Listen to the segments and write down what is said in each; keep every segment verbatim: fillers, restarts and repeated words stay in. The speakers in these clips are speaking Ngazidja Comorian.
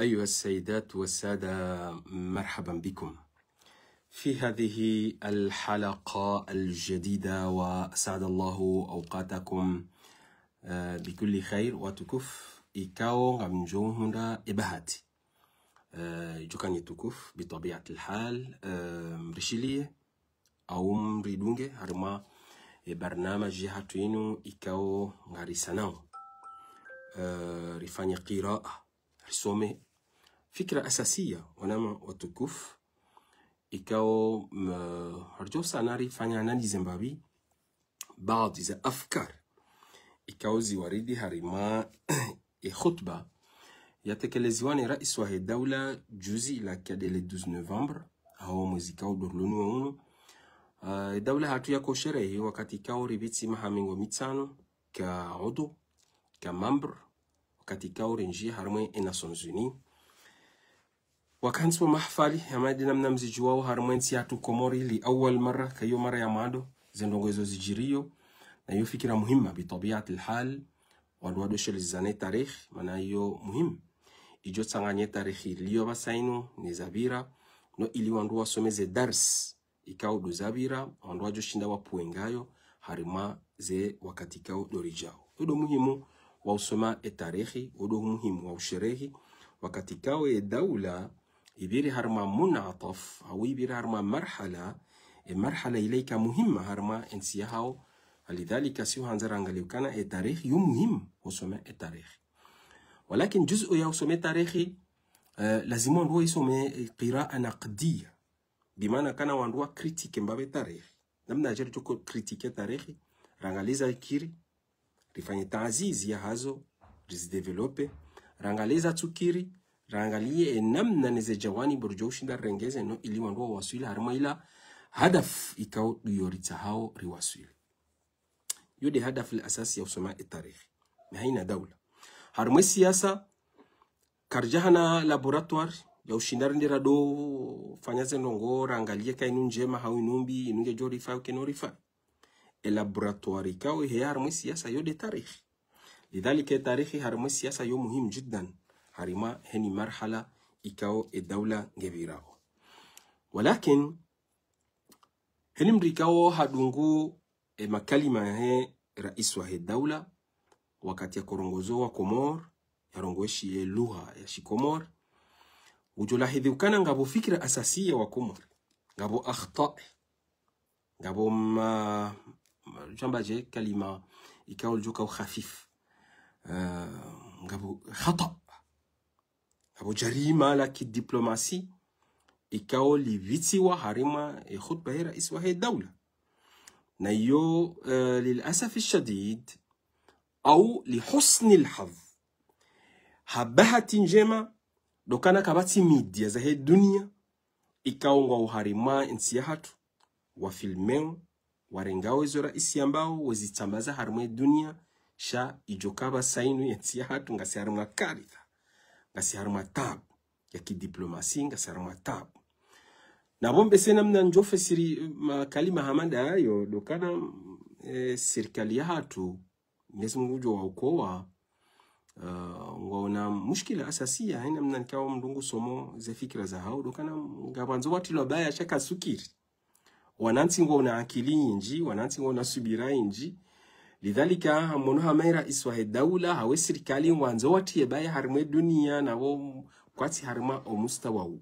أيها السيدات والسادة، مرحبا بكم في هذه الحلقة الجديدة، وأسعد الله أوقاتكم، آه، بكل خير. Watukufu, ikao ngamdjo hundra ebahati, eh, idjo kaya nyi tukufu, bitabiatil hal, eh, mrishiliye au mridunge harimwa ebarnamaji yahatru inu ikao ngarisanao, eh, rifanye qiraa, risome fikira asasiya, wananya watukufu, ikao, mm, haridjo usana rifanye analyse mbapvi baadhi za afkar ikao ziwaridi harimwa ekhutba yatekeleziwa ne rais wahe daula juzi, ila kiyade le douze novembre, hau mwezi ikao ndo riloniwa unu. Ah, edaula yahatru yako sherehi wakati ikao ripvitsi maha mengo mitsanu ka udhu, ka membre, wakati ikao rinjiya harimwa e Nations Unies. Wakantsi wa mahafali, hama ndo namna mzidjuwao, harimwa entsi yahatru Komori, li awwal mara, kayiyo mara ya mwando ze ndrongoo ezo zidjiriyo, na iyo fikira muhima, bitabiatil hal, wandru wadoshelezane tarehi, mana iyo muhimu. Idjo tsanganye tarehi iliyo pvasa inu, ne zapvira, no ili wandru wasome ze darsi ikao ndo zapvira, wandru wadjo shinda wapvuwe ngayo harimwa ze wakati ikao ndo ridjao. Wo ndo muhimu wa usoma etarehi, wo ndo muhimu wa usherehi wakati ikao edaula ipviri harimwa munataf, au ipviri harimwa marhala, emarhala ila ika muhima harimwa entsi yahao. Lidhalika, si uhandza rangaliye ukana etarehi yo muhimu, usoma etarehi. Walakin juzu ya usoma etarehi, eh, lazima wandru waisome, eh, qiraa naqdiya. Bimaana ukana wandru wa critiquer mbapvi tarehi. Namna dje ridjo critiquer tarehi, rangaliye za kiri, rifanye taazizi yahazo, rizidévelopper, rangaliye za tsukiri, rangaliye enamna ne ze jawanibu ridjo ushinda rirengeze no ili wandru wawaswili harimwa ila hadaf ikao ndo iyo ritsahao riwaswili. Iyo nde hadaf al asasi ya usoma etarehi. Ni haina daula. Harimwa esiyasa, karidja hana laboratoire ya ushinda rende rado fanya ze ndrongoo, rangaliye ka inu ndjema hau inu mbi, inu ngedjo rifa, au kayino rifa. Elaboratoire ikao ihe harimwa esiyasa yo nde tarehi. Lidhalika etarehi harimwa esiyasa yo muhimu jiddan, harimwa heni marhala ikao edaula ngepvirao. Walakin, heni mndru ikao hadungu emakalima yahe rais wahe daula, wakati yakorongozo wa Komori, yarongowe shi elugha ya shikomori, ngudjo lahidhi ukana ngapvo fikira asasiya wa Komori, ngapvo akhta, ngapvo ma, ma, djamba dje kalima ikao lidjo ka uhafifu, eh, ngapvo khata. Ngapvo jarima la kidiplomasi ikao lipvitsiwa harimwa ekhutba yahe rais wahe daula. Na iyo, eh, lil asafi shadid, au li husnil hadh, ha bahati ndjema, ndo ukana kapvatsi media zahe dunia ikao ngwao harimwa entsi yahatru, wafilmeo, warengao ezo rais yambao, wezitsambaza harimwa edunia, sha idjo ka pvasa inu yentsi yahatru ngasi harimwa karitha, ngasi harimwa tabu ya kidiplomasi, ngasi harimwa tabu. Na pvo mbese namna ndjo fasiri makalima hama ndayo, ndo ukana, eh, sirikali yahatru, Mwenyezi Mungu ngudjo waokowa, eh, ngwaona mushkila asasiya, haina mna nikao mndru ngusomo ze fikira zahao, ndo ukana ngapvandzo watrilwa baya sha ka tsukiri. Wanantsi ngwaona akili nyindji, wanantsi ngwaona subira nyindji. Lidhalika, mono hama erais wahe daula, hau esirikali ngwandzo watriye baya harimwa edunia, na pvo kwatsi harimwa omustawa uwo.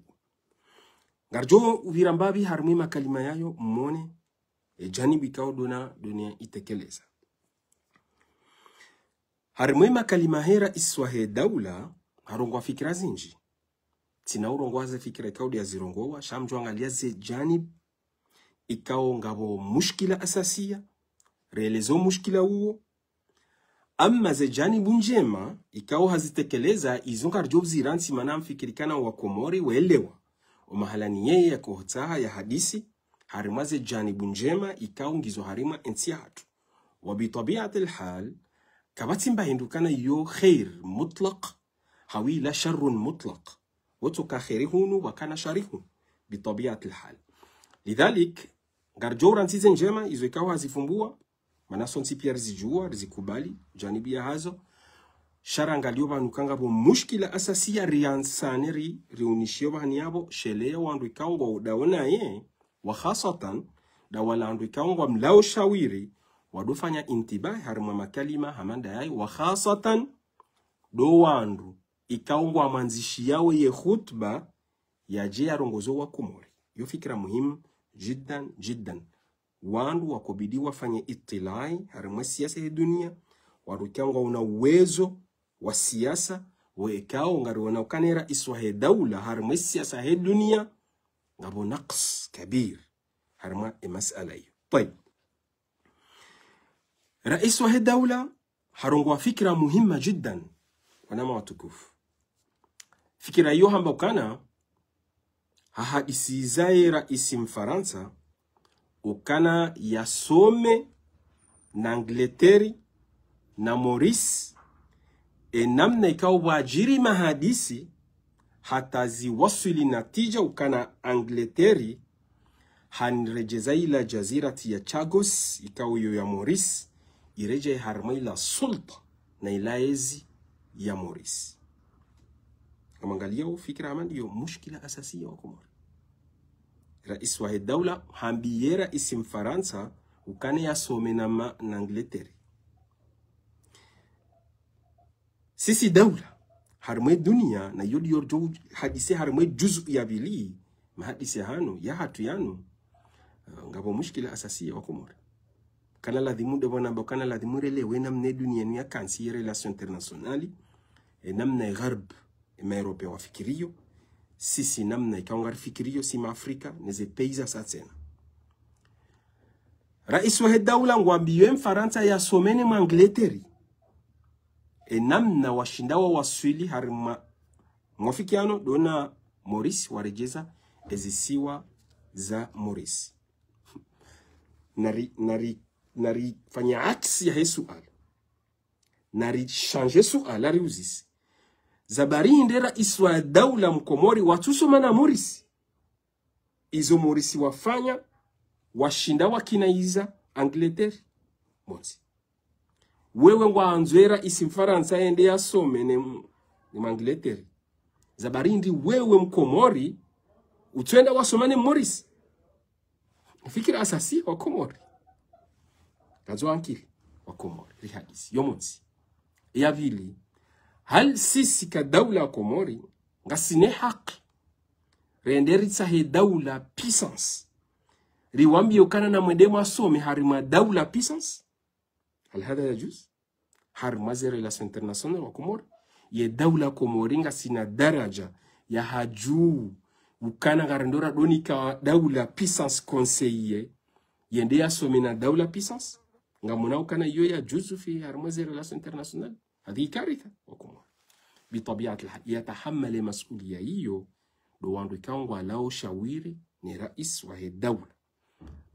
Ngaridjo upvira mbapvi harimwa emakalima yayo, mone ejanibu ikao ndo na dunia itekeleza. Harimwa emakalima yahe rais wahe daula, harongowa fikira zindji. Tsina urongowa ze fikira ikao ndo yazirongowa, sha mdjo angaliya ze janibu ikao ngapvo mushkila asasiya, rielezo mushkila uwo. Amma ze janibu ndjema ikao hazitekeleza, izo ngaridjo uzirantsi, mana mfikiri ukana wa Komori welewa omahalani yeye yako hutsaha yahadisi harimwa ze janibu ndjema ikao ngizo harimwa entsi yahatru. Wa bitabiatil hal, kapvatsi mba hindru ukana iyo khair mutlaq, hau ila sharrun mutlaq. Wotsoka kheri hunu, wakana shari hunu, bitabiatil hal. Lidhalik, ngaridjo urantsi ze ndjema, izo ikao hazifumbuwa, mana sontsi piya rizidjuwa, rizikubali, janibu yahazo. Sha rangalie pvanu ka ngapvo mushkila asasiya, riansane ri, riunishiye pvahanu yapvo, sheleya wandru ikao ngwao dawo naye, wa khasatan, nda wala wandru ikao ngwamlao shawiri, wadofanya intibahi harimwa makalima hama ndayayi, wa khasatan, ndo wandru ikao ngwamwandzishiyao ye khutba, yadje yarongoze wa Komori. Yo fikira muhimu jiddan, jiddan. Wandru wakobidi wafanye itilai harimwa siasa he dunia, wandru ikao ngwaona uwezo wa siasa, wo ikao ngariona ukana ye rais wahe daula harimwa siasa he dunia, ngapvo naqs kabir harimwa e masala iyo. Tayib. Rais wahe daula harongoa fikira muhima jiddan, wananya watukufu. Fikira iyo hamba ukana hahadisiza ye rais Mfarantsa ukana yasome na Angleterre na Maurice, e namna ikao pvwadjiri mahadisi hata ziwaswili natija ukana Angleterre hanredjeza ila jazirati ya Chagos, ikao iyo ya Maurice, iredjei harimwa ila sulta na ila ezi ya Maurice. Ngamwangalia ufikira hama ndiyo mushkila asasiya wa Komori. Rais wahe daula hambiye rais Mfarantsa ukana yasome na ma, na Angleterre. Sisi daula harimwa e dunia, na iyo ndiyo ridjo hadisi harimwa e juzu ya pvili, mahadisi ya hanu, ya hatru yanu, eh, ngapvo mushkila asasiya wa Komori. Kana ladhimu nde pvanu amba kana ladhimu relewe namna e dunia inu yakantsi ye relation internationale, e namna e gharb, e ma Européens wafikiriyo, sisi namna ikao ngarifikiriyo, si ma Afrika, ne ze pays za sa tsena. Rais wahe daula ngwambiyo Mfarantsa yasome ne Mwangleterre. E namna washinda wawaswili harimwa mwafikiano ndo na Maurice, waredjeza ezisiwa za Maurice. Nari, nari, narifanye aksi yahe suala. Narishanje suala riuzise. Za bari hindri rais wa daula mkomori watsusoma na Maurice? Izo Maurice wafanya, washinda wakinaiza Angleterre. Montsi. Wewe ngwandzo e rais Mfarantsa yende yasome ne, ne Mwangleterre. Za bari hindri wewe mkomori, utswenda wasoma ne Maurice? Fikira asasi wa Komori. Ngazo ankili wa Komori, rihadisi. Yo montsi. Ya pvili, hal sisi ka daula ya Komori, ngasina e haki rende ritsahe daula puissance, riwambiye ukana namwende mwasome harimwa daula puissance? Hal hadha yajuz? Harimwa ze relations internationales wa Komori, ye daula Komori ngasina daraja ya hadju, ukana ngarendo radonika daula puissance conseiller, yende yasome na daula puissance? Ngamwona ukana iyo yajuzu fi harimwa ze relations internationales? Hadhihi karitha wa Komori. Bitabiat alhal, yatahammali masuliya iyo, ndo wandru ikao ngwalao shawiri ne rais wahe daula.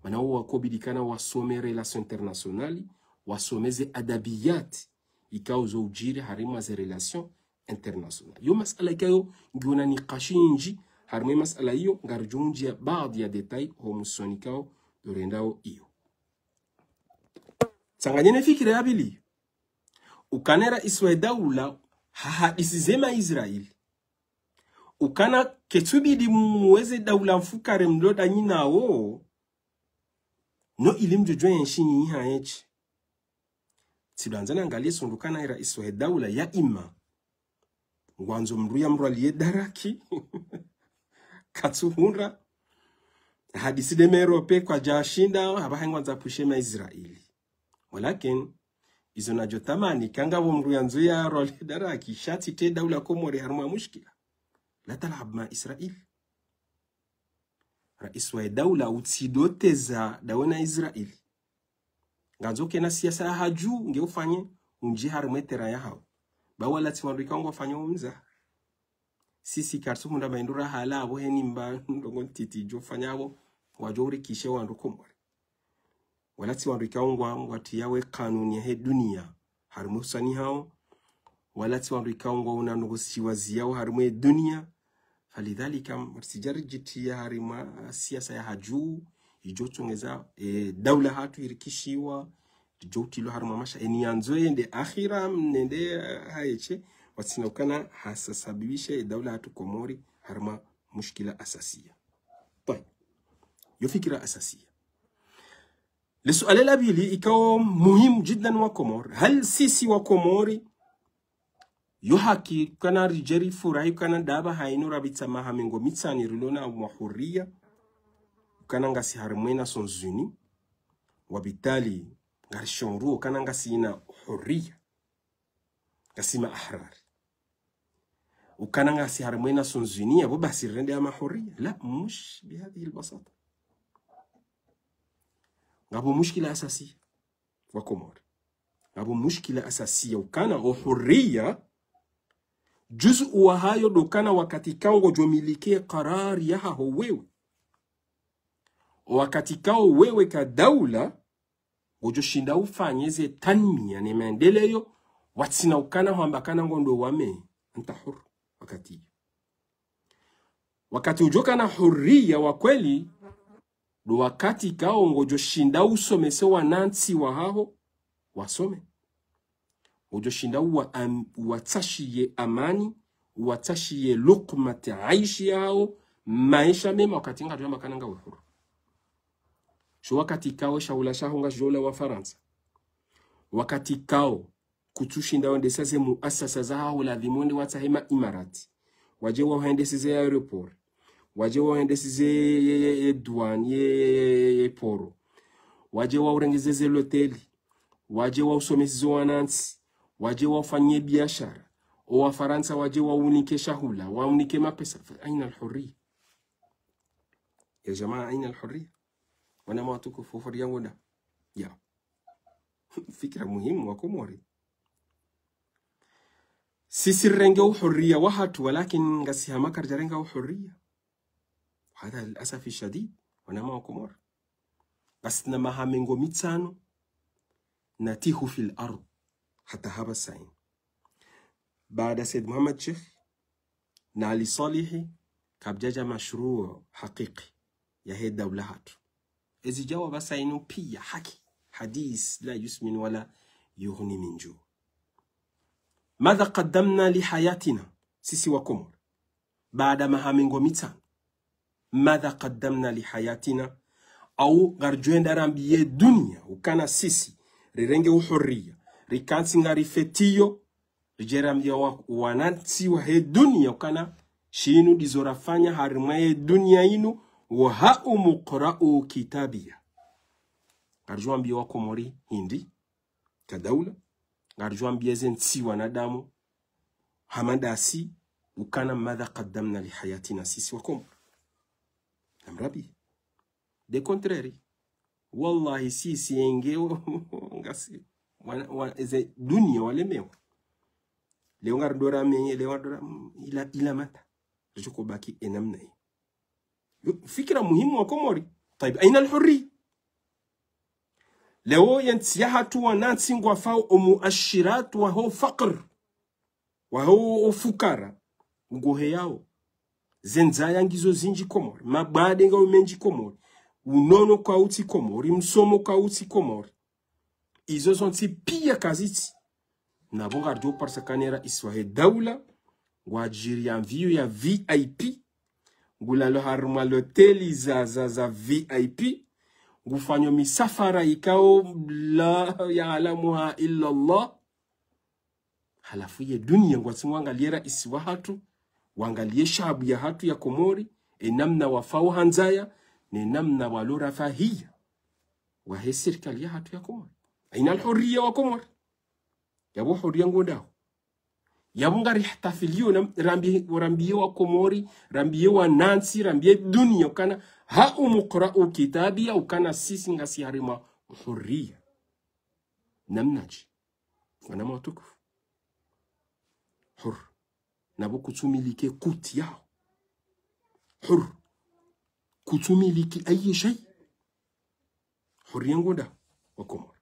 Mana wo wakobidi kana wasome relations internationales, wasome ze adabiyat ikao zo ujiri harimwa ze relations internationales. Yo masala ikao ngiona nikashi nyindji, harimwa e masala iyo, ngaridjo undjia baadhi ya détails ho musoni ikao ndo rendao iyo. Tsanganye ne fikira ya pvili. Ukana e rais wahe daula hahadisize ma Israel. Ukana ketsubidi mweze daula mfukare mlo ndanyi nawo, no ili mdjodjo yenshi nyi ha etsi. Tsidjwandza nangalie sondro ukana e rais wahe daula ya imma ngwandzo mndru yamrwaliye daraki, katsuhundra, hadisi nde ma Européens kwadjashinda, hapvaha ngwandzo pvushe ma Israel. Walakin, izo nadjo tamani, ka ngapvo mndru yandzo yarwaliye daraki, sha tsi te daula Komori harimwa mushkila. La tal'ab ma Israel. Rais wahe daula utsidoteza dawe na Israel. Ngandzo kena siasa ya hadju nge ufanye undji harimwa e terrain ya hawo. Ba wala tsi wandru ikao ngwafanyao mzaha. Sisi kartsu hundra ba hindru rahala apvo heni mba ndrongo ntiti djo fanya apvo, wadjo urikishe wandru Komori. Wala tsi wandru ikao ngwa, ngwatriyao e kanuni yahe dunia harimwa e usoni hawo. Wala tsi wandru ikao ngwaona ndrongo shiwazi yawo harimwa e dunia. Falidhalika, mritsidja ridjitriya harimwa siasa ya hadju, idjo tsongeza, e, daula hatru irikishiwa, Djo utrilwa harumwa masha, eni yandzo yende akhira, mnende, eh, hayeshe, watsina ukana hasasabibisha ye daula hatru Komori harumwa mushkila asasiya. Tayib. Yo fikira asasiya. Le suala la pvili ikao muhimu jiddan wa Komori. Hal sisi wa Komori, yo haki, ukana ridje rifurahi, ukana ndapvo hayinu rapvitsa maha mengo mitsanu rilo na wa hurriya, ukana ngasi harumwa ye Nations Unies, wapvitali ngarishonru, ukana ngasi na hurriya. Ngasi ma ahrar. Ukana ngasi harumwa ye Nations Unies, yapvo basi rirende ya ma hurriya. La, mush bihadhihi albasata. Ngapvo mushkila asasiya wa Komori. Ngapvo mushkila asasiya ukana o hurriya, juzu wa hayo ndo ukana wakati kao ngodjo miliki karari ya haho wewe. O wakati kao wewe ka daula, ngodjo shinda ufanye ze tanmiya ne maendeleyo, watsina ukana hwamba kana ngondo wame, anta hur, wakati iyo. Wakati udjo kana hurriya wa kweli, ndo wakati kao ngodjo shinda usomese wanantsi wa haho, wasome. Ngodjo shinda uwa am-, uwatsashiye amani, uwatsashiye lukmat aishi yahawo, maesha mema wakati ngadjo amba kana ngawe huru. Sho wakati kao shahula shaho ngasho hula wa Farantsa. Wakati kao kutsushinda wendese ze muasasa zahaho ladhimu wende watsahe ma Imarati. Wadje wahendese ze aéroport. Wadje wahendese ze ye, ye, ye douane, ye, ye, ye, ye poro. Wadje waurengeze ze loteli. Wadje wausomese zo wanantsi. Wadje waufanye biashara. O wa Farantsa wadje waunike shahula, waunike mapesa. Fa aina alhurriya? Ya jamaa, aina alhurriya? Wananya watukufu, hurriya ngonda? Ya. Fikira muhimu wa Komori. Sisi rirenge uhurriya wahatru, walakin ngasi hama karidjarenga uhurriya. Hadha lilasafi shadid, wananya wa Komori. Basi na maha mengo mitsanu, natihu fil ard, hata hapvasa ini. Baada Said Mohamed Cheikh, na Ali Salihi, kapvadjadja mashruu hakiki yahe daula hatru. Ezi djawa pvasa inu piya haki. Hadith la yusmin wala yughni min ju'. Madha qaddamna li hayatina, sisi wa Komori. Baada maha mengo mitsanu. Madha qaddamna li hayatina. Au ngaridjo enda rambiye dunia, ukana sisi, rirenge uhurriya, rikantsi ngarifetiyo, ridje rambiye wa, wanantsi wahe dunia ukana shinu ndizo rafanya harimwa ye dunia inu, wa haumu iqra'u kitabiya. Ngaridjo wambiye wa Komori hindri, ka daula, ngaridjo wambiye ze ntsi wanadamu, hama ndasi, ukana madha qaddamna li hayatina sisi wa Komori. Namrambiye. De contraire. Wallahi, sisi yenge ngasi, wana, wana, ze dunia walemewa. Leo ngarindo ramenye, leo ngarindo ra-, mm, ila, ila mata. Ridjo ko baki enamna yi. Yo, fikira muhimu wa Komori. Tayib, aina alhurriya? Leo ye ntsi yahatru wanantsi ngwafao o muashirat waho fakr. Waho ufukara, ngoheyao. Ze ndzaya ngizo zindji Komori. Mabade ngayo mendji Komori. Unono kautsi Komori. Msomo kautsi Komori. Izo zontsi piya kazitsi. Na pvo ngaridjo parisa kana ye raisi wahe daula, ngwadjiri ya mviyo ya V I P, ngulalo harimwa loteli za, za, za V I P, ngufanyo misafara ikao la ya'lamuha illa Allah. Halafu ye dunia ngwatsi ngwangaliye raisi wahatru, wangaliye shahabu yahatru ya Komori, enamna wafao ha ndzaya, nenamna walo rafahiya wahe sirikali yahatru ya Komori. Aina alhurriya wa Komori? Yapvo hurriya ngondaho? Yapvo ngarihtafiliyo na rambi-, rambiye wa Komori, rambiye wanantsi, rambiye dunia ukana haumu iqra'u kitabiya, ukana sisi ngasi harimwa hurriya. Namnadje? Wananya watukufu. Hur. Na pvo kutsumiliki kuti yaho. Hur. Kutsumiliki ayi shay. Hurriya ngonda wa Komori?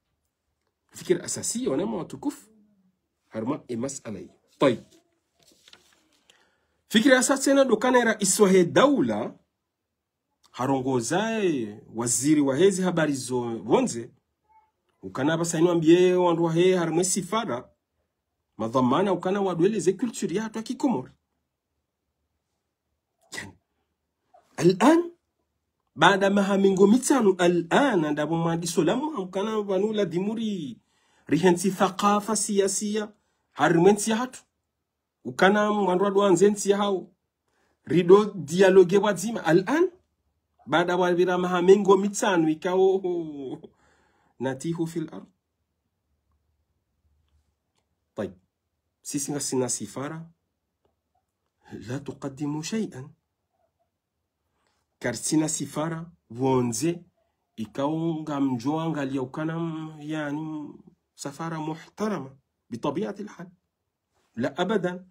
Fikira asasiya wananya watukufu. Harimwa e masala yi. Tayib. Fikira asasiya na ndo ukana ye raisi wahe daula, harongoza ye waziri wahe zi habari zo pvondze, Ukana apvasa inu ambiye wandru wahe harimwa e safara, madhwamana ukana wadweleze culture yahatru ya kikomori. Yani, al-an, baada maha mengo mitsanu, al-an, ndapvo mwadiso lamwa ukana pvanu ladhimu ri, rihentsi thakafa siyasiya harimwa entsi yahatru. Ukana mwandru wadjo andze ntsi yahawo. Ridjo dialogue pvwadzima. Al-an, baada pvwapvira maha mengo mitsanu ikao natihu fil ard. Tayib. Sisi ngasina safara. La tuqaddimu shay'an. Karitsina safara pvondze ikao ngamdjo angaliya ukana, mm, yani, safara muhtarama, bitabiati lhal. La abadan.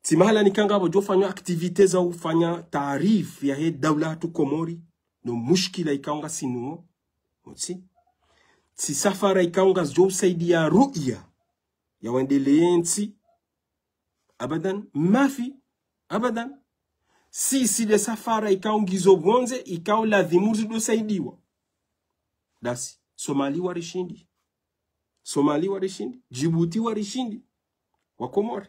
Tsi mahala nika ngapvo djo fanywa activité za ufanya taarif yahe daula yahatru Komori, no mushkila ikao ngasi nuwo. Motsi. Tsi safara ikao ngazidjo usaidiya ru'ya ya wendeleye ntsi. Abadan, mafi, abadan. Sisi nde safara ikao ngizo pvondze, ikao ladhimu zidjo saidiwa. Dasi, Somali warishindi. Somali warishindi. Djibouti warishindi. Wakomori.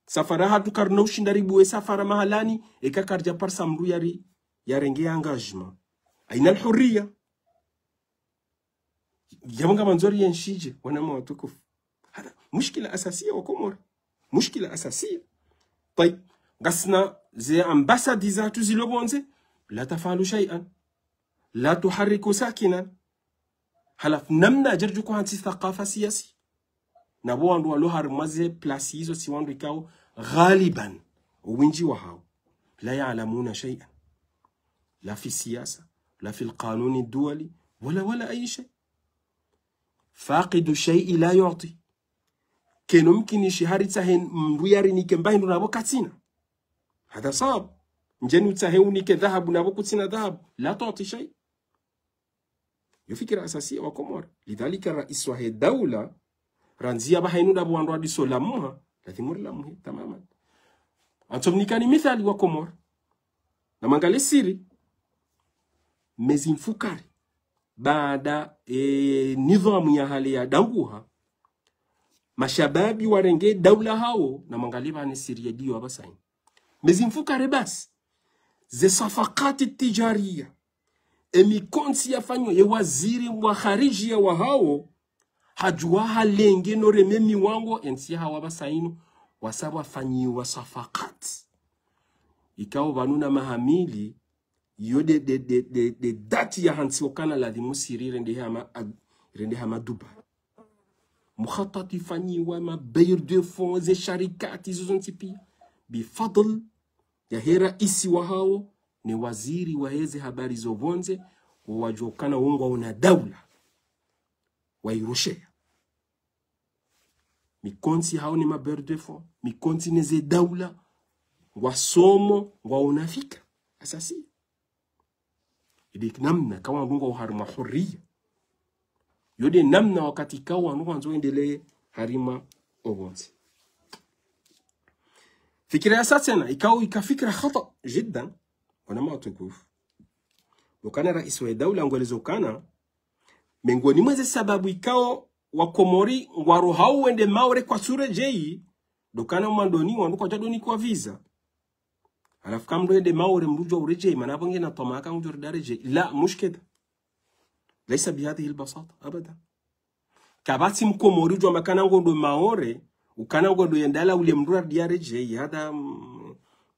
Safara yahatru karina ushinda ribuwe safara mahalani, eka karidja parisa mndru yari, yarenge engagement. Aina alhurriya. Yapvo ngamandzo riyenshidje, wananya watukufu. Hadha, mushkila asasiya Wakomori. Mushkila asasiya. Tayib, ngasina ze ambassade zahatru zilo pvondze, la tafalu shay'an. La tuharriku sakinan. Halafu namna djeri djuko hantsi thakafa siyasi. Na pvo wandru walo harimwa ze place izo tsi wandru ikao ghaliban, owindji wahawo, la ya'lamuna shay'an. La fi siyasa, la fil qanuni duwali, wala, wala ayi shay. Faqidu shay'i la yu'ti. Kayina mkinishi haritsahe mndru yarinike mba hindru na pvo katsina. Hadha sawab. Ndjeni utsahe unike dhahabu na pvo kutsina dhahabu. La tu'ti shay. Yo fikira asasiya Wakomori. Lidhalika rais wahe daula, randzi ya pvaha inu ndapvo wandru wadiso lamuha, ladhimu rilamuhe, tamaman. Antsomnikani mithali Wakomori. Namangaliye siri, mezi mfukare. Baada, e, nidhwamu ya hale yadanguha, mashababi warenge daula hawo, namangaliye pvanu siri yediyo apvasa inu. Mezi mfukare basi. Ze safakati tijariya. Emikontsi yafanywa ye waziri wa kharijiya wahawo, hadjuwa halenge no reme miwango entsi yahawo apvasa inu, wasa pvwafanyiwa safakati. Ikao pvanu na maha mili, iyo nde, nde, nde, nde, nde dati ya hantsi okana ladhimu siri rende hama, ag-, rende hama Dubai. Mukhatati fanyiwa, ma bailleurs de fonds, ze sharikati, izo zontsi piya. Bifadl yahe raisi wahawo, ne waziri waheze habari zo pvondze, wo wadjuwa ukana wo ngwaona daula. Wairusheya. Mikontsi hawo ne ma bailleurs de fonds, mikontsi ne ze daula, ngwasomo, ngwaona fikira asasiya. Iyo nde namna ikao wandru ngwao harimwa hurriya. Iyo nde namna wakati ikao wandru ngwandzo wendeleye harimwa opvondze. Fikira yasa tsena, ikao ika fikira khata jiddan, wananya watukufu. Ndo ukana raisi wa daula ngwelezo ukana, mengoni mwa ze sababu ikao Wakomori ngwarohao wende Maore kwatsu redjeyi, ndo ukana mwandoni wandru kwadja donikwa visa. Halafu eka mndru hende Maore mndru djuwa uredjeyi, mana pvo ngena twamaa eka ngudjo rida redjeyi. La, mushkila. Laysa bihadhihi albasata, abada. Kapvatsi Mkomori udjo amba ukana ngondo Maore, ukana ngondo yendala ule mndru aridi aredjeyi, hadha, mm,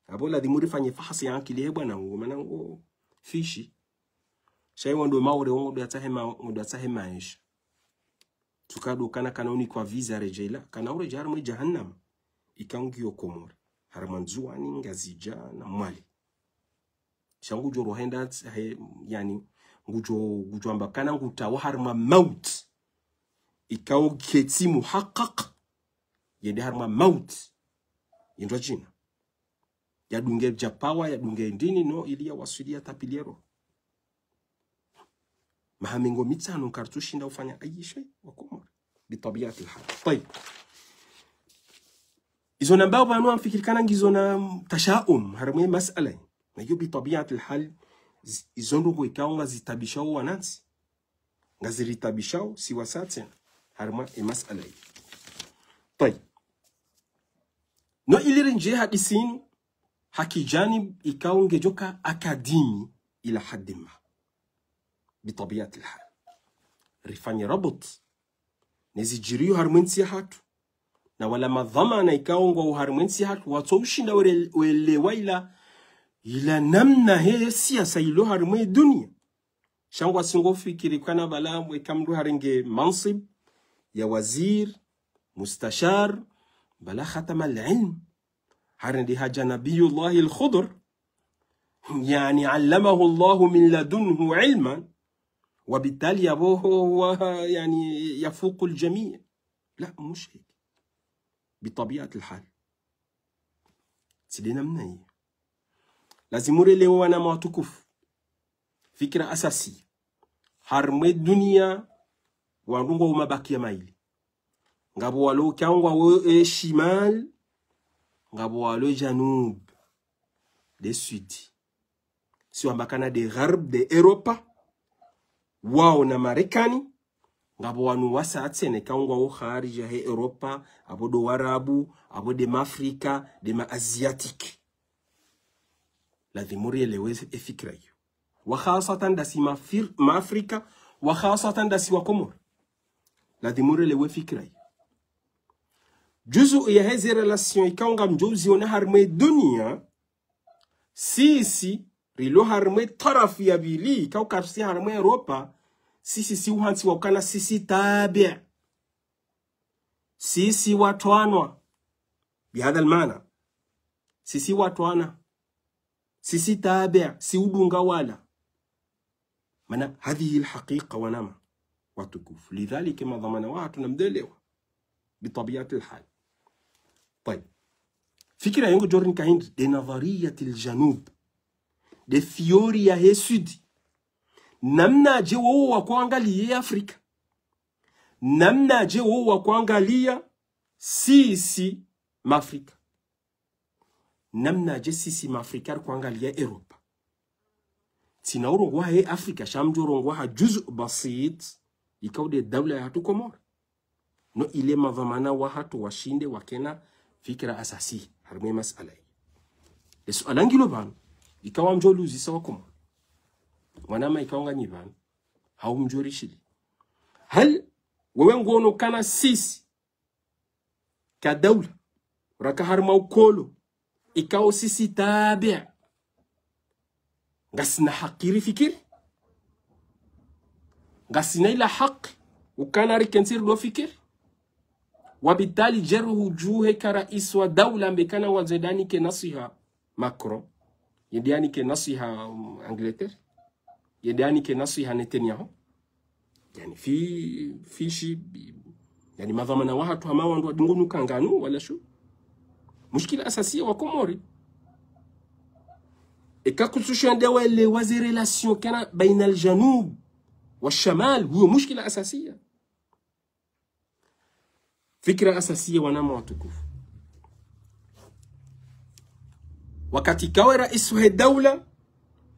apvo ladhimu rifanye fahasi ya ankili he bwana ngo, mana ngo fishi. Sha iwo ndo Maore, wo ngondo yatsahe ma-, ngondo yatsahe maesha. Tsuka ndo ukana kana unikwa visa redjeyi la, kana uredjeyi harimwa jahannam. Ika ngiyo Komori. Harimwa Ndzuwani, Ngazidja, na Mwali. Sha ngudjo rohenda, he, yani, ngudjo, ngudjo amba ukana ngutawa harimwa mauti. Ikao ketsi muhaqqaq, yende harimwa mauti. Yendwa djina. Yadunge djapawa, yadunge ndini, no, ili yawaswili yatapviliye roho. Maha mengo mitsanu karitsushinda ufanya ayi shay Wakomori. Bitabiati lhal. Tayib. Izo nambao pvanu ngamfikiri ukana ngizo na tashaum, harimwa ye masala. Na iyo bitabiati lhal, z-, izo ndrongoo ikao ngazitabishao wanantsi. Ngaziritabishao, si wasaya tsena. Harumwa ye masala yi. Tayib. No ili rindjie hadisi inu, ha kijanib ikao ngedjoka akademi ila haddi ma. Bitabiati lhal. Rifanye rabut. Ne zidjiriyo harumwa ye ntsi yahatru. Na wala madhwamana ikao ngwao harumwa ye ntsi yahatru, watso ushinda wele-, welewa ila, ila namna he siasa ilo harumwa ye dunia. Sha ngwasi ngofikiri kana bala eka mndru harenge mansib ya wazir, mustashar, bala khatama al-ilm. Harende hadja Nabiyullahi al-Khidr, yani, allamahu Allahu min ladunhu ilman, wa bitali yapvo ho-, wa, yani, yafuqu al-jamii. La, mush heki. Bitabiati lhal. Tsi de namna yi. Lazimu relewe wananya watukufu. Fikira asasi. Harumwa ye dunia, wandru ngwao mabaki ya maili. Ngapvo walo ikao ngwao e shimal, ngapvo walo e janub, de sud. Si wamba kana de gharb, de Europa, wao na Marekani, ngapvo wanu wasaya tsena ikao ngwao kharija he Europa, apvo do Warabu, apvo de Maafrika, de Maasiatique. Lazimu rielewe e fikira iyo. Wa khasatan dasi Maafir-, Maafrika, wa khasatan dasi Wakomori. Lazimu rielewe fikira iyo. Juzu ya heze relation ikao ngamdjo uziona harumwa ye dunia, sisi, rilo harumwa ye tarafu ya pvili, ikao karisi harumwa ye Europa, sisi si uhantsi wa ukana sisi tabi. Sisi watwanwa. Bihadha al-maana. Sisi watwana. Sisi tabi, si udunga wala. Mana, hadhihi al-haqiqa wananya watukufu. Lidhalika madhwamana wahatru namdelewa. Bitabiati lhal. Tayib. Fikira yangu djorini kahindri, de nadhariyati al-janub. De théorie ya he sud. Namnadje wao wakoangaliya Afrika. Namnadje wao wakoangaliya sisi Maafrika. Namnadje sisi Maafrika rikoangaliya Europa. Tsina urongowa he Afrika, sha ngamdjo urongowa ha juzu basit, ikao de daula yahatru Komori. No ile madhwamana wahatru washinde wakena fikira asasi, harumwa ye masala yi. Le suala ngilo pvanu, ikao ngamdjo liuzisa Wakomori. Wananya ikao nganyi pvanu, hau mdjo rishili. Hal, wewe ngono kana sisi, ka daula, raka harumwa ukolo, ikao sisi tabi. Ngasina haki rifikiri. Ngasina ila haki, ukana rikentsi rido fikiri. Wa bitali djeru hudjuhe ka raisi wa daula mbe kana ngwandzo yende yanike nasiha Macron. Yende yanike nasiha, um, Angleterre. Yende yanike nasiha Netanyahu. Yani fi, fi shi, yani madhwamana wahatru hama wandru wadungu nukanganu, wala shu. Mushkila asasiya Wakomori. Eka kutsu shende welewa ze relation kana baina al-janub wa shamal, huyo mushkila asasiya. Fikira asasiya wananya watukufu. Wakati ikao raisi wahe daula,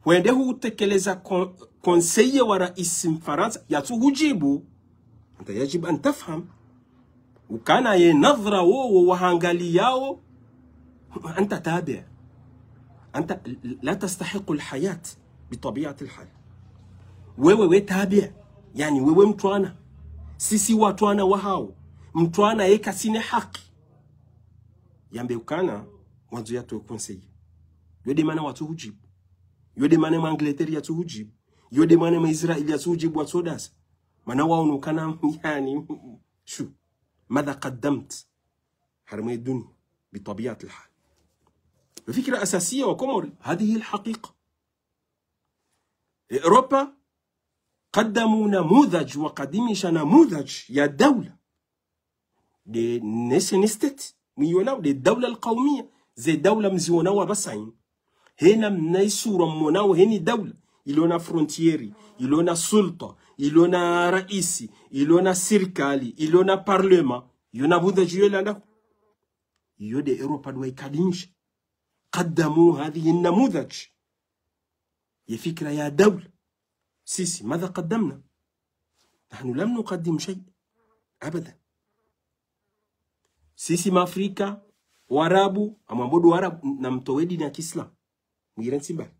hwende hutekeleza kon-, conseil wa raisi Mfarantsa, yatsu hudjibu. Anta yajib an tafham. Ukana ye nadhra wowo wahangaliyao, anta tabi. Anta la tastahiqu al-hayat, bitabiati lhal. Wewe we tabi. Yani wewe mtwana. Sisi watwana wahao. Mtwana yeka sina haki. Yambe ukana, wandzo yatowe conseil. Yo de mana watsu hudjibu. Yo de mana ma Angleterre yatsu hudjibu. Yo de mana ma Israel yatsu hudjibu watsu dasa. Mana wao nukana, yani, shu. Madha qaddamt. Harumwa ye dunia. Bitabiati lhal. Fikira asasiya Wakomori. Hadhihi al-haqiqa. Europa. Qaddamu namudhaj, wakadimisha namudhaj ya daula. De nation state, mwiyonao, de daula al-qawmiya, ze daula mzionao apvasa inu. Hena mna isura mwonao, heni daula, ilo na frontière, ilo na sulta, ilo na raisi, ilo na sirikali, ilo na parlement, iyo namudhaj iyo ilandaho. Iyo de Europa ndo waikadimisha. Qaddamu hadhihi namudhaj. Ye fikira ya daula. Sisi, madha qaddamna? نحن لم نقدم شيء أبدا. Sisi Maafrika, Waarabu, amwambo ndo Waarabu, namtowe dini ya Kiislamu. Mwire ntsi mbali.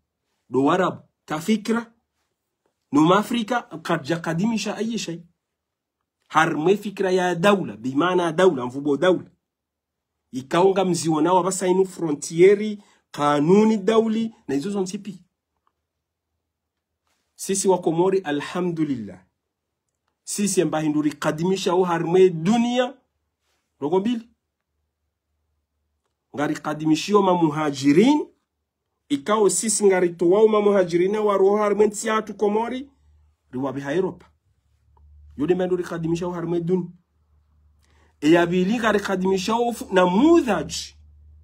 Ndo Waarabu, ka fikira, no Maafrika, karidja kadimisha أي شيء. Harimwa ye fikira ya daula, bimaana daula, mvumo daula. Ikao ngamzionao apvasa inu frontière, kanuni dauli, na izo zontsi pia. Sisi Wakomori, alhamdulillah. Sisi emba hindru rikadimishao harimwa ye dunia, ndrongoo mbili. Ngarikadimishio mamuhajirin, ikao sisi ngaritowao mamuhajirin waroha harimwa ye ntsi yahatru Komori, riwapveha Europa. Yo nde mba hindru rikadimishao harimwa ye dunia. Eya pvili ngarikadimishao fu-, namudhaj,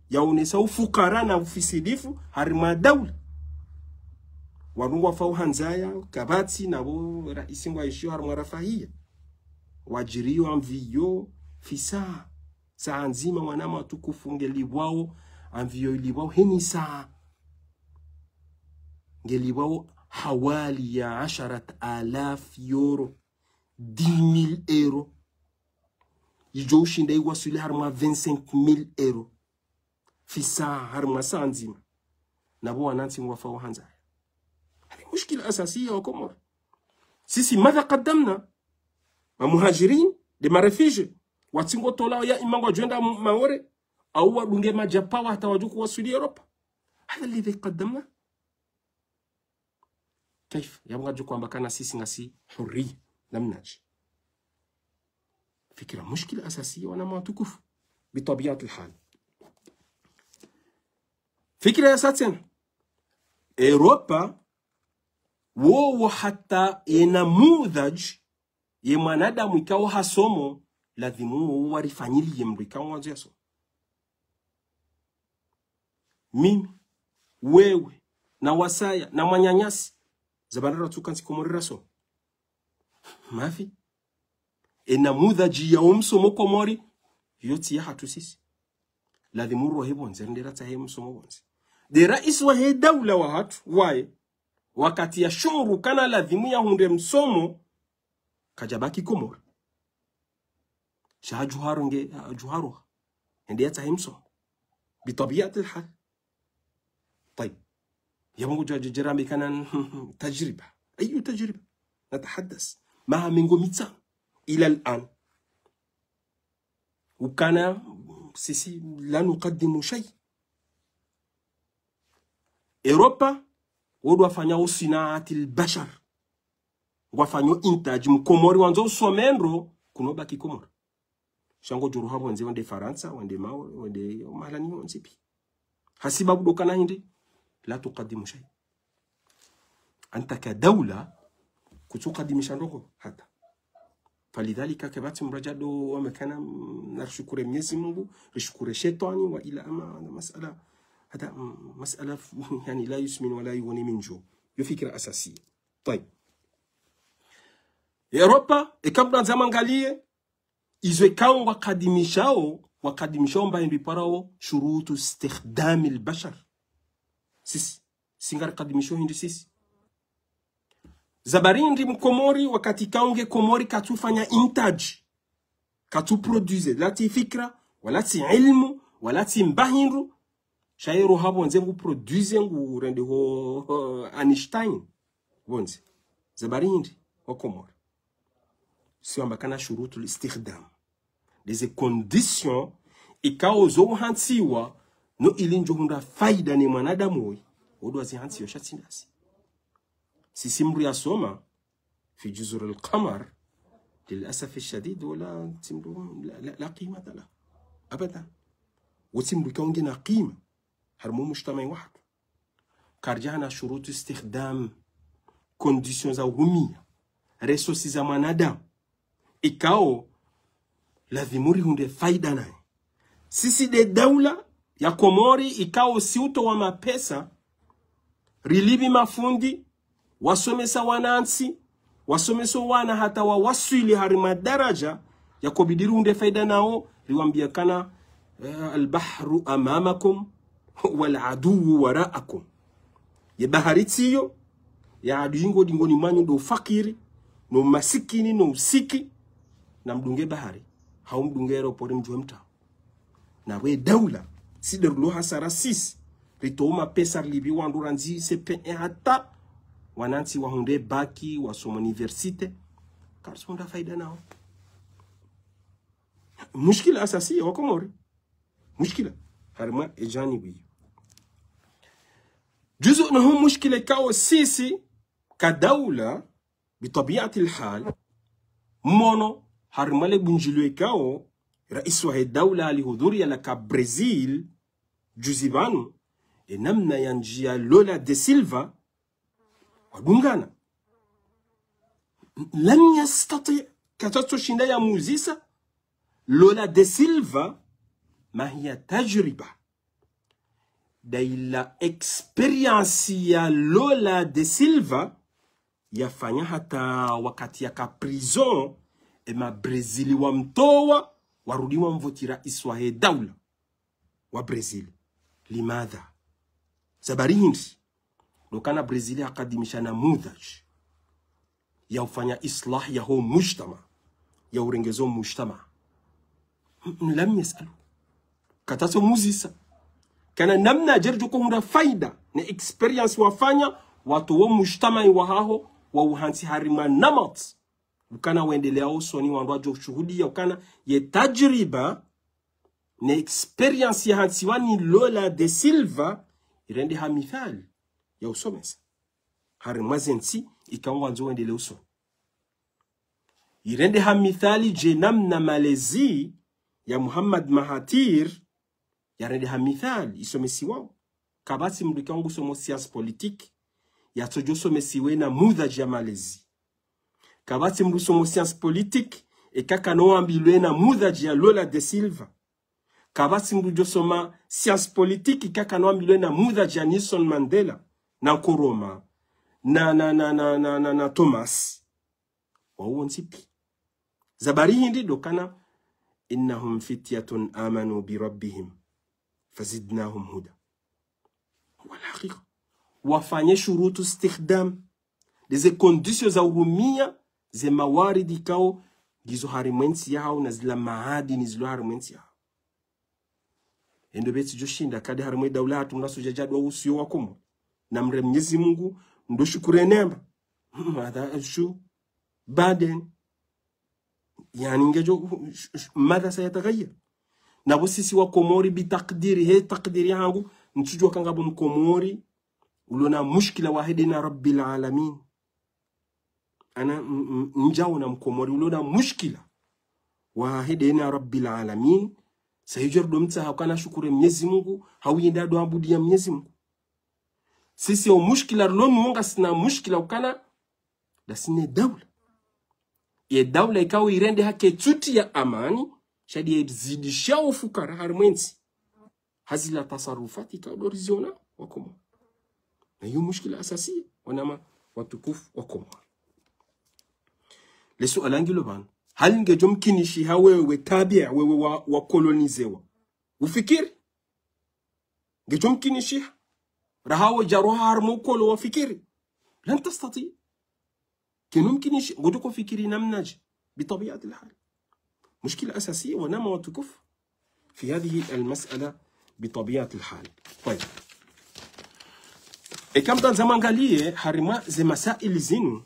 yaonesa ufukara na ufisidifu harimwa daula. Wandru ngwafao hanzaya, kapvatsi na pvo raisi ngwaishio harimwa rafahiya. Wadjirio avion, fisa, saa ndzima wananya watukufu ngelipvwao, avion ilipvwao heni saa. Ngelipvwao hawali ya asharat alaf euro, dix mille euros. Idjo ushinda iwaswili harimwa vingt-cinq mille euros. Fisa harimwa saa ndzima. Na pvo wanantsi ngwafao hanzaya. Hali mushkila asasiya wa Komori. Sisi ماذا قدمنا؟ Mamuhajirin, nde maréfugiés. Watsi ngotolwao ya imma ngwadjo enda Maore, au wadunge madjapawa hata wadjo kuwaswili Europa. هذا الذي قدمنا؟ كيف؟ Yapvo ngadjo hwamba kana sisi ngasi hurriya, namnadje? Fikira mushkila asasiya wananya watukufu. بطبيعة الحال. Fikira ya sa tsena. Europa, wowo hata ye namudhaj, ye mwanadamu ikao hasomo, ladhimu wowo warifanyiliye mndru ikao ngwandzo yasome. Mimi, wewe, na wasaya, na mwananyasi, za bandara tsuka ntsi Komori rasoma. Mafi. Ye namudhaji ya wo msomo Komori, yo tsi yahatru sisi. Ladhimu rohe pvondze, rende ratsahe msomo pvondze. Nde raisi wahe daula wahatru, waye, wakati yashuru kana ladhimu yahundre msomo, kadjabaki Komori. Sha hadjuharo nge, hadjuharo. Hende yatsahe msomo. بطبيعة الحال. طيب. Yapvo ngudjo djadjera mbe kana tajriba. أي تجربة؟ نتحدث. Maha mengo mitsanu. إلى الآن. Ukana sisi لا نقدم شيء. Europa, wo ndo wafanyao صناعة البشر. Ngwafanyao intaji mkomori wandzo usome ndro, kuno baki Komori. Sha ngodjo roha pvondze wende Farantsa, wende Maore, wende mahalani yontsi pia. Hasibabu ndo kana hindri, لا تقدم شيء. Anta ka daula, kutsukadimisha ndrongoo hata. فلذلك kapvatsi mdru yadjo wamba kana, mm, narishukuru Mwenyezi Mungu, rishukuru shetwani, wa ila ama, masala, hata, mm, masala, yani, لا يسمن ولا يغني من جوع. Yo fikira asasiya. طيب. Europa, eka mdru yandza yamwangaliye, izo ikao ngwakadimishao, wakadimishao mba hindru iparwao شروط استخدام البشر. Sisi, si ngarikadimishao hindri sisi. Za bari hindri mkomori wakati ikao nge Komori katsufanya intaji. Katsu produire, la tsi fikira, wala tsi ilmu, wala tsi mba hindru. Sha ye roha pvondze ngu produire ngu rende ho, ho Einstein. Pvondze. Za bari hindri, wa Komori. Si wamba kana شروط الاستخدام. Nde ze conditions, ikao zo uhantsiwa, no ili ndjo hundra faida ne mwanadamu woyi. Wo ndo wazihantsiwa sha tsi ndasi. Sisi mdru yasoma, في جزر القمر، للأسف الشديد، ولا تمدو، لا، لا، لا قيمة له. أبدا. Wo tsi mdru ikao ngena qima. Harimwa mujtama wahatru. Karidja hana شروط استخدام. Conditions za urumiya. Ressources za mwanadamu. Ikao, ladhimu rihundre faida naye. Sisi nde daula ya Komori, ikao si utowa mapesa, rilipvi mafundi, wasomesa wanantsi, wasomesa wana hata wawaswili harimwa daraja, yako bidi rihundre faida nao, riwambia kana, eh, البحر أمامكم والعدو وراءكم. Ye bahari tsiyo, ye adui ngodingoni mwanyu ndo ufakiri, no masikini, no usiki, na mdunge bahari, hau mdunge aéroport mdjuwe mtao. Na we daula, si nde rilo hasara sisi, ritowa mapesa rilipvi wandru randzi C P un hata, wanantsi wahundre bac, wasoma université, karitsunda faida nao. Mushkila asasi wa Komori. Mushkila. Harimwa ejanibu iyo. Juzu na hu mushkila ikao sisi ka daula, bitabiati lhal, mono harimwa le bundjilio ikao rais wahe daula alihudhuria laka Brazil, juzi pvanu, e namna yandjia Lula da Silva, wadungana. Lam yastati, katsatso shinda yamuzisa Lula da Silva, ma hiya tajriba. Nda ila expérience ya Lula da Silva, yafanya hata wakati yaka prison, ema Brazil wamtowa, warudi wamvoti rais wahe daula wa Brazil. Limadha? Sababu hindri? Ndo ukana Brazil hakadimisha namudhaj ya ufanya islah yaho mujtama, ya urengezo mujtama. M-, lam yasalu. Katsatso muzisa. Kana namna dje ridjo uhundra faida ne expérience wafanya, watowa wo mujtama wahaho, wauhantsi harimwa namat. Ukana wendelea usoni wandru wadjo shuhudia, ukana ye tajriba ne expérience yahantsiwa ni Lula da Silva, irendeha mithali ya usomesa harimwa ze ntsi ikao ngwandzo wendelee usoni. Irendeha mithali dje namna malezi ya Muhammad Mahathir, yarendeha mithali isomesiwao. Kapvatsi mndru ikao ngusomo science politique, yatsodjo somesiwa namudhaj ya malezi. Kapvatsi mndru usomo science politique, eka kanoambilwa namudhaj ya Lula da Silva. Kapvatsi mndru djosoma science politique, eka kanoambilwa namudhaj ya Nelson Mandela, na Nkrumah, na, na, na Thomas. Wawo wontsi pia. Sababu hindri? Ndo ukana, إنهم فتية آمنوا بربهم فزدناهم هدى. Wala hakika. Wafanye shurutu istikhdam. Nde ze conditions za urumia ze mawaridi ikao ngizo harimwa entsi yahawo na zila maadini zilo harimwa entsi yahawo. Endo betsi djoshinda kade harimwa daula hatru mna sudja djadwa usiyo wa Komori. Na mre Mnyezi Mungu, ndo shukuru neema. Madha shu baden. Yaani ngedjo, sh-, sh-, madha sayataghayyar. Na bo sisi wa Komori bitakdiri, he takdiri yahangu, ntsudjuwa kangapvo Mkomori ulo na mushkila wahe dena Rabbil Alamin. Ana, m-, m-, ndjaona Mkomori ulo na mushkila wahe dena Rabbil Alamin. Sa hidjo ridjo mtsaha ukana shukuru Mnyezi Mungu, hau yende ado abudia Mnyezi Mungu. Sisi o mushkila rilo nuwo ngasina mushkila ukana nda sina daula. Ye daula ikao irendeha ketsuti ya amani, sha ndiye zidisha ufukara harimwa entsi. Ha zila tasarufati ikao ndo riziona wa Komori. Na iyo mushkila asasi, wanama watukufu wa Komori. Le suala ngilo pvanu. Hali ngedjo mkinishiha wewe tabia, wewe wa, wa kolonizewa, ufikiri? Ngedjo mkinishiha raha wo djaroha harimwa ukolo wafikiri? Lan tastati. Kenu mkinishi, ngodjo ufikiri namnadje? Bitabiati lhal. Mushkila asasi, wanama watukufu, fi hadhihi almasala, bitabiati lhal. Tayib. Eka mtandza mwangalie harimwa ze masaili zinu,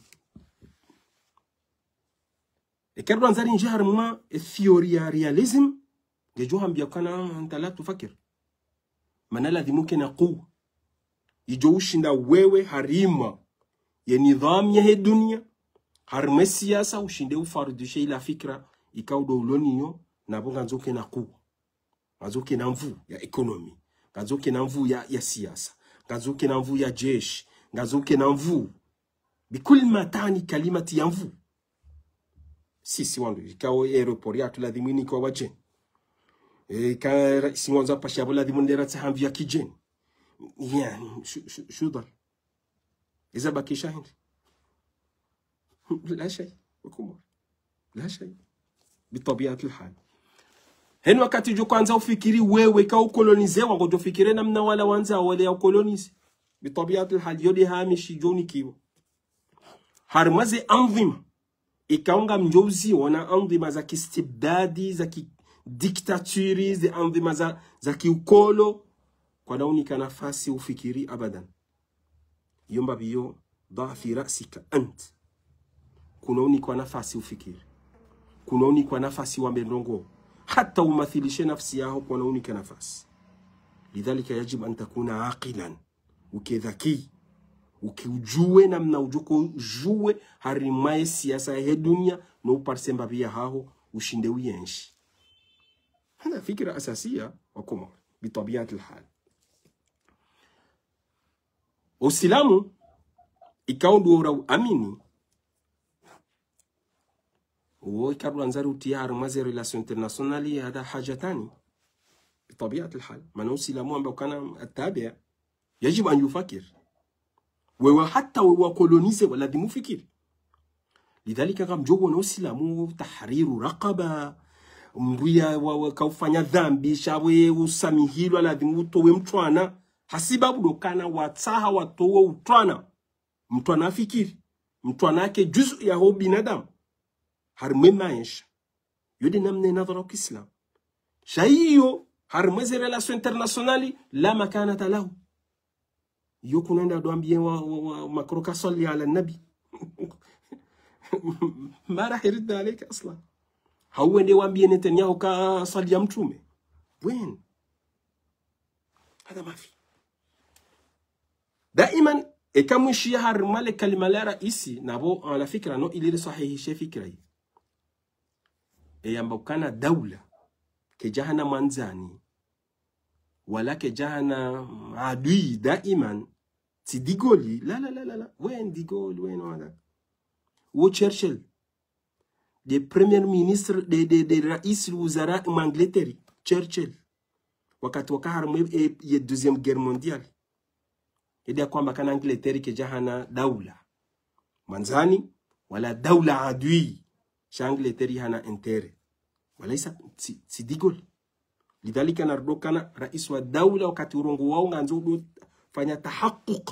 eka ndo andza rindji harimwa e théorie ya réalisme, ngedjo hambia ukana nta la tufakir. Mana ladhimu kena kuwa idjo ushinda wewe harimwa ye nidhamu yahe dunia, harimwa e siasa, ushinde ufarudishe ila fikira ikao ndo ulo nayo, na bo ngandzo kena kuwa. Ngandzo kena nvuu ya économie. Ngandzo kena nvuu ya, ya siasa. Ngandzo kena nvuu ya jeshi. Ngandzo kena nvuu. Bikuli ma taani kalimati ya nvuu. Sisi wandru, ikao aéroport yatru ladhimu inikiwa wadjeni. E, ika raisi ngwandzo apashe apvo ladhimu nde ratsaha nvuu ya kidjeni. Yaani, shu, shu, shu dhal. Iza bakisha hindri? La shay, wa Komori. La shay. Bitabiati lhal. Heni wakati djo kwandza ufikiri wewe ka ukolonizewa, ngodjo fikiri namna wala wandza wale ya ukolonize. Bitabiati lhal, yo nde hamishi djo unikiwa. Harimwa ze andhima Ikao ngamdjo uziona andhima za kistibdadi, za kidiktaturi, ze andhima za, za kiukolo, kwana unika nafasi ufikiri abadan. Iyo mbapvi iyo, ضع في رأسك أنت. Kuna unikwa nafasi ufikiri. Kuna unikwa nafasi wambe ndrongo. Hata umathilishe nafsi yaho kuna unika nafasi. لذلك يجب أن تكون عاقلا. Uke dhaki. Uke ujue namna udjoko ujue harimwa ye siasa yahe dunia no uparise mbapvi yahaho ushinde uyenshi. Hana fikira asasiya wa Komori. بطبيعة الحال. Usilamu, ikao ndo ura uamini, uwo ikao ndo wandzari utiya harimwa ze relations internationales, hada hajatani. بطبيعة الحال. Mana Usilamu amba ukana التابع يجب أن يفكر. Wewe hata wewe wa colonisé, wa ladhimu ufikiri. لذلك ngamdjo wona Usilamu tahriru raqaba. Mbuya wa, wa, kaufanya dhambi, sha we usamihilwa, ladhimu utowe mtwana. Hasibabu ndo ukana watsaha watowe utwana. Mtwana afikiri. Mtwana ake juzu yaho binadamu. Harimwa ye maesha. Yo nde namna ye nadhara ya kiislamu. Sha iyo, harimwa ze relations internationales, لا مكانة له. Iyo kuna wende ndo wambiye wa, wa, wa, Macron ka صلي على النبي. ما راح يرد عليك أصلا. Hau wende wambiye Netanyahu ka swaliya mtrume. Bwen. Hada mafi. Daiman, eka mwishiya harimwa le kalima la raisi, napvo ala fikira no ili risahihishe fikira yi. Eyamba ukana daula, kayidjahana mwandzani, wala kayidjahana adui daiman, tsi De Gaulle, la, la, la, la, la, wen De Gaulle, wen wala. Wo Churchill, nde premier ministre, nde, nde, nde raisi wuzara mwa Angleterre, Churchill. Wakati waka harimwa ye, ye Deuxième Guerre Mondiale. Edi ya kwamba kana Angleterre kayidjahana daula mwandzani, wala daula adui, sha Angleterre yihana intérêt. Wala isa, tsi, tsi De Gaulle. Lidhalika narudi ukana raisi wa daula wakati urongowawo ngandzo udo fanya tahakuk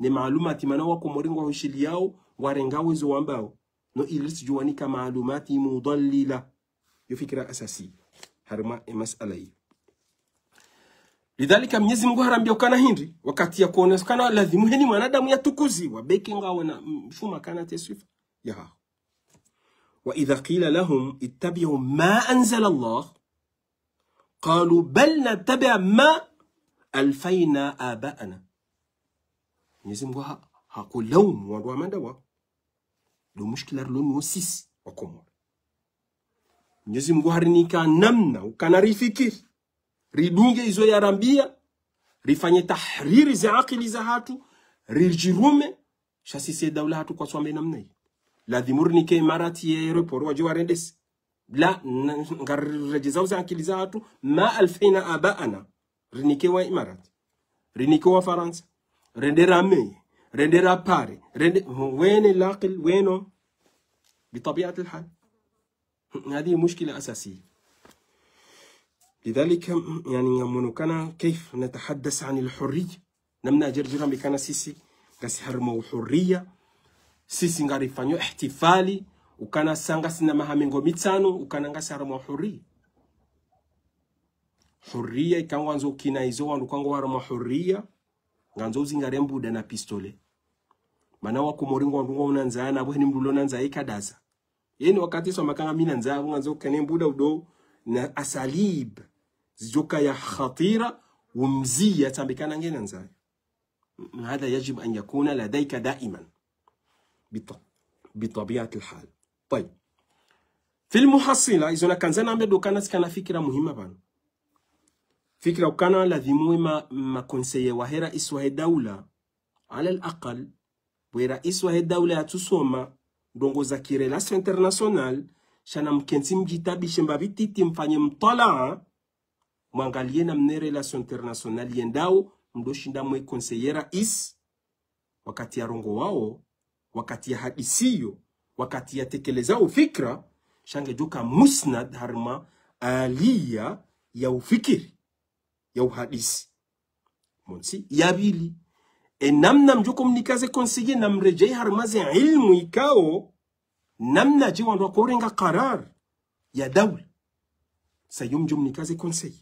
ne maalumati mana wa Komori ngwahushiliyao, ngwarengao ezo wambao. No ili ritsidjo wanika maalumati mudhallila. Yo fikira asasi. Harimwa e masala iyo. Lidhalika Mnyezi Mungu harambiya ukana hindri, wakati ya kuonesa ukana ladhimu heni mwanadamu yatukuziwa, beke ngawe na, mm, mfuma kana te swifa yahaho. وإذا قيل لهم اتبعوا ما أنزل الله قالوا بل نتبع ما ألفينا آباءنا. Mnyezi Mungu ha, hakulaumu wandru wa manda wa. Ndo mushkila rilo nawo sisi wa Komori. Mnyezi Mungu harinika namna ukana rifikiri, ridunge izo yarambiya, rifanye tahriri ze akili zahatru, ridjirume, sha sisi ye daula yahatru kwatsu wambe namna yi. Ladhimu rinike Imarati ye aéroport wadje warendese. La, na, ngaridjezao ze akili zahatru, ما ألفينا آباءنا. Rinike wa Imarati. Rinike wa Farantsa. Rende rameye. Rende rapare. Rende, wene lakil, weno. بطبيعة الحال. هذه مشكلة أساسية. لذلك، يعني، ngamono ukana كيف نتحدث عن الحرية. Namna djerdjera mbikana sisi, ngasi harimwa uhuriya. Sisi ngarifanyo ihtifali, ukana sa ngasina maha mengo mitsanu, ukana ngasi harimwa uhuriya. Huriya, ika ngwandzo ukina izo wandru kangwa harimwa huriya, ngandzo uzingare mbuda na pistolet. Mana wa Komori ngwandru ngwa unandzaya, na pvo heni mndru ulo nandzaya ikadaza. Yeni wakati swa makanga mi nandzaya, pvo ngandzo ukane mbuda udo na asalib zidjoka ya khatira, umziya tsambe kana nge nandzaya. هذا يجب أن يكون لديك دائما. بط-، بطبيعة الحال. طيب. في المحصلة, izo nakandza nambe ndo ukana tsikana fikira muhima pvanu. Fikira ukana ladhimu we ma, ma conseiller wahe raisi wahe daula, على الأقل, we raisi wahe daula yatsusoma ndrongo za ki relations internationales, sha namkentsi mdjitabishe mbapvi titi mfanye mtwalaa, mwangaliye namna e relations internationales yendao, mdo shinda mwe conseiller raisi, wakati yarongowawo, wakati yahadisiyo, wakati yatekelezao fikira, sha ngedjoka musnad harimwa aliya ya ufikiri, ya uhadisi. Montsi, ya pvili, e namna mdjoko mnika ze conseiller namredjeyi harimwa ze ilmu ikao, Namnadje wandru wakorenga karari ya daula. Sa yo mdjo mnika ze conseil.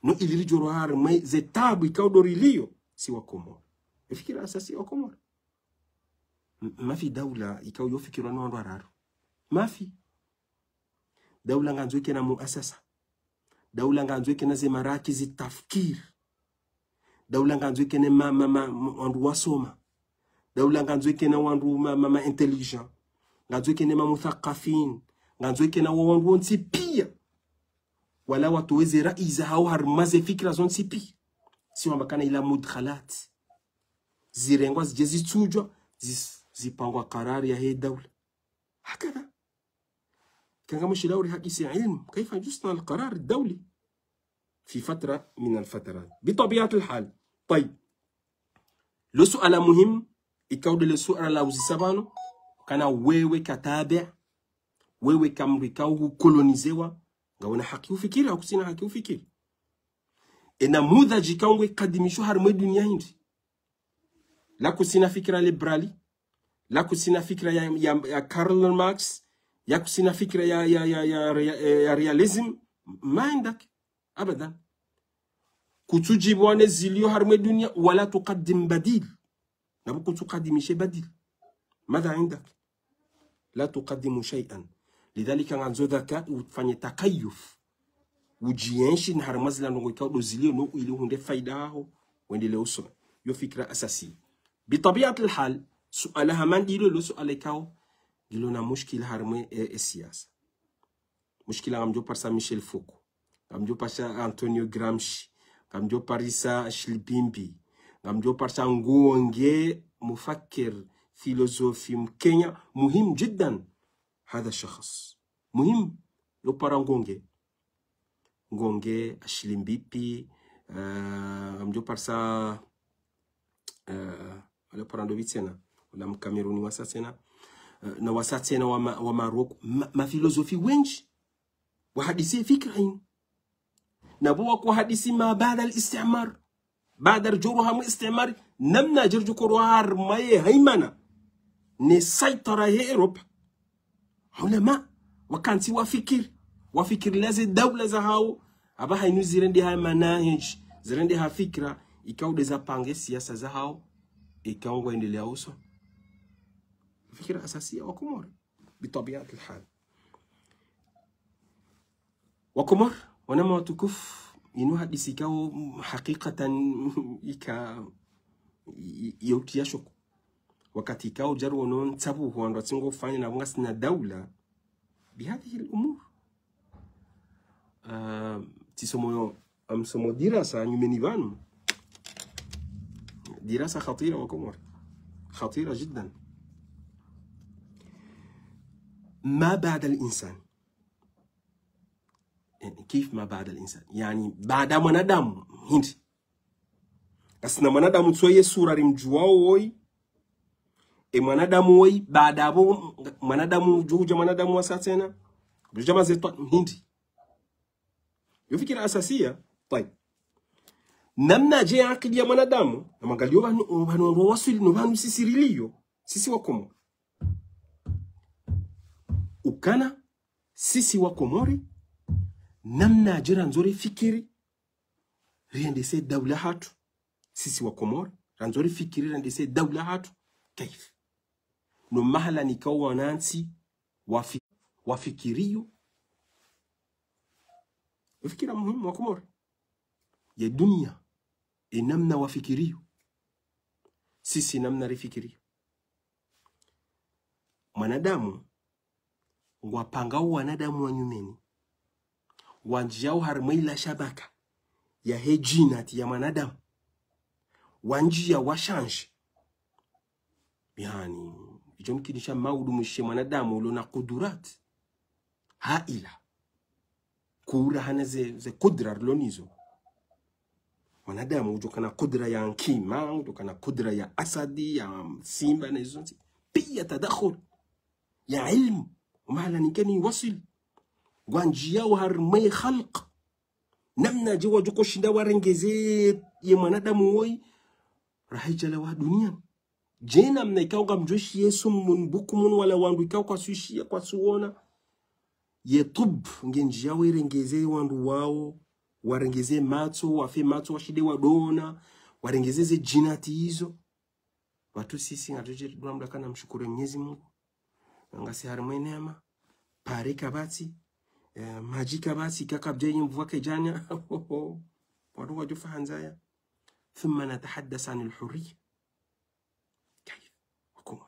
No ili ridjo rwa harumwa ze taabu ikao ndo rilio, si Wakomori. Ye fikira asasi ya Wakomori. M-, mafi daula ikao yo fikirwa no wandru wararu. Mafi. Daula ngandzo ikena muasasa. Daula ngandzo ikena ze marakizi tafkir. Daula ngandzo ikena ma, ma, ma, ma, wandru wasoma. Daula ngandzo ikena wandru ma, ma, ma intelligent. Ngandzo ikena ma muthaqafin. Ngandzo ikena wa wandru wontsi pia. Wala watowe ze rai zahao harumwa ze fikira zontsi pia. Si wamba kana ila mudkhalat. Zirengwa zidje zitsudjwa, zis-, zipangwa karari yahe daula. Hakadha. Kanga mushila uri hadisi ya ilmu. كيف يصنع القرار الدولي في فترة من الفترات؟ بطبيعة الحال. طيب. Lo suala muhimu, ikao ndo le suala la uzisa pvanu, kana wewe ka tabi, wewe ka mdru ikao hu kolonizewa, ngawena haki ufikiri, hau kusina haki ufikiri. Ye namudhadji ikao ngwe kadimishwa harumwa ye dunia hindri. La kusina fikira liberali, la kusina fikira ya, ya, ya Karl Marx, ya kusina fikira ya, ya, ya, ya, ya, ya realism, ma indak. Abadan. Kutsudjibu wane zilio harumwa ye dunia, wala tukaddim badil. Na pvo kutsukadimishe badil. Madha indak? La tukaddimu shay'an. Lidhalika ngandzo dhaka ufanye takayuf. Udjienshi na harumwa zila ndrongoo ikao ndo zilio no ili uhundre faida haho, wendelee usoni. Yo fikira asasi. Bitabiatil hal, suala hama ndilo lo suala ikao, ngilo na mushkila harumwa ye, ye siyasa. Mushkila ngamdjo parisa Michel Foucault. Ngamdjo parisa Antonio Gramsci. Ngamdjo parisa Achille Mbembe. Ngamdjo parisa Ngonge, mufakir, filozofi Mkenya, muhimu jiddan. Hadha shakhs. Muhimu, yo para Ngonge. Ngonge, Achille Mbembe, eh, ngamdjo parisa, eh, wala para ndopvi tsena, wala Mkameruni wasa tsena, eh, na wasa tsena wa ma-, wa Maroko, ma-, mafilozofi wendji. Wahadisi fikira inu. Na pvo wakohadisi ma baada al-istimar. Baada ridjo rwa harumwa istimar. Namnadje ridjo korwa harumwa ye haimana. Ne saitara ye Europa. Ulama. Wakantsi wafikiri. Wafikiri la ze daula zahao. Apvaha inu zirendeha manahij. Zirendeha fikira. Ikao nde zapange siyasa zahao. Ikao ngwaendelea usoni. Fikira asasiya Wakomori. Bitabiatil hal. Wakomori, wananya watukufu, inu hadisi ikao, mm, hakikatan ika, i-, i-, yauti ya shoko. Wakati ikao djaru wono ntsabu wandru watsi ngofanya na pvo ngasina daula, bihadhihi al-umur. Ah, tsisomo yo, ngamsomo dirasa nyumeni pvanu. Dirasa khatira Wakomori. Khatira jiddan. Ma baada al-insan. Yani, kif ma baada al-insan? Yani, baada mwanadamu, hindri? Ngasina mwanadamu tsi ye sura rimdjuwao woyi. Ye mwanadamu woyi, baada pvo, mwanadamu udjo udja mwanadamu wasa tsena. Udjo udja mazetwa, hindri? Yo fikira asasiya, tayib. Namnadje ye akili ya mwanadamu, na mwangalio pvanu, pvanu waswili, no pvanu sisi rilio, sisi Wakomori. Ukana, sisi Wakomori, namnadje randzo rifikiri, riendese daula hatru. Sisi Wakomori, randzo rifikiri, riendese daula hatru. Kayf? No mahala nikao wanantsi wafi-, wafikiriyo. Fikira muhimu Wakomori. Ye dunia, ye namna wafikiriyo. Sisi namna rifikiriyo. Mwanadamu, ngwapangao wanadamu wa nyumeni, wandjiao harumwa ila shabaka yahe jinati ya mwanadamu, wandjia washanje. Yani, idjo mkinisha maudu mwishe mwanadamu ulo na kudurat haila. Kura hana ze, ze kudra rilo nizo. Mwanadamu udjo kana kudra ya nkima, udjo kana kudra ya asadi, ya simba na izo ntsi. Pia tadakhul ya ilmu, mahala nikeni waswili. Ngwandjiao harumwa ye khalq. Namnadje wadjo koshinda warengeze ye mwanadamu woyi, raha idjalawa duniani. Djena mna ikao ngamdjo shiya sumun bukmun, wala wandru ikao kwatsu shiya, kwatsu wona. Ye tub, ngendji yawo irengeze wandru wawo, warengeze matso, wafe matso, washinde wadowona, warengeze ze djinati izo. Pvatsu sisi ngatsu djiri dua mdru kana mshukuru Mwenyezi Mungu. Ngasi harimwa neema, pare kapvatsi, eh, madji kapvatsi, kakabdja yenye mvua kedjanya. Wandru wadjo fa handzaya. ثم نتحدث عن الحرية. كيف؟ وكما؟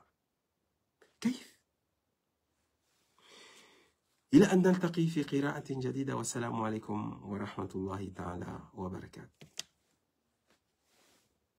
كيف؟ إلى أن نلتقي في قراءة جديدة، والسلام عليكم ورحمة الله تعالى وبركاته.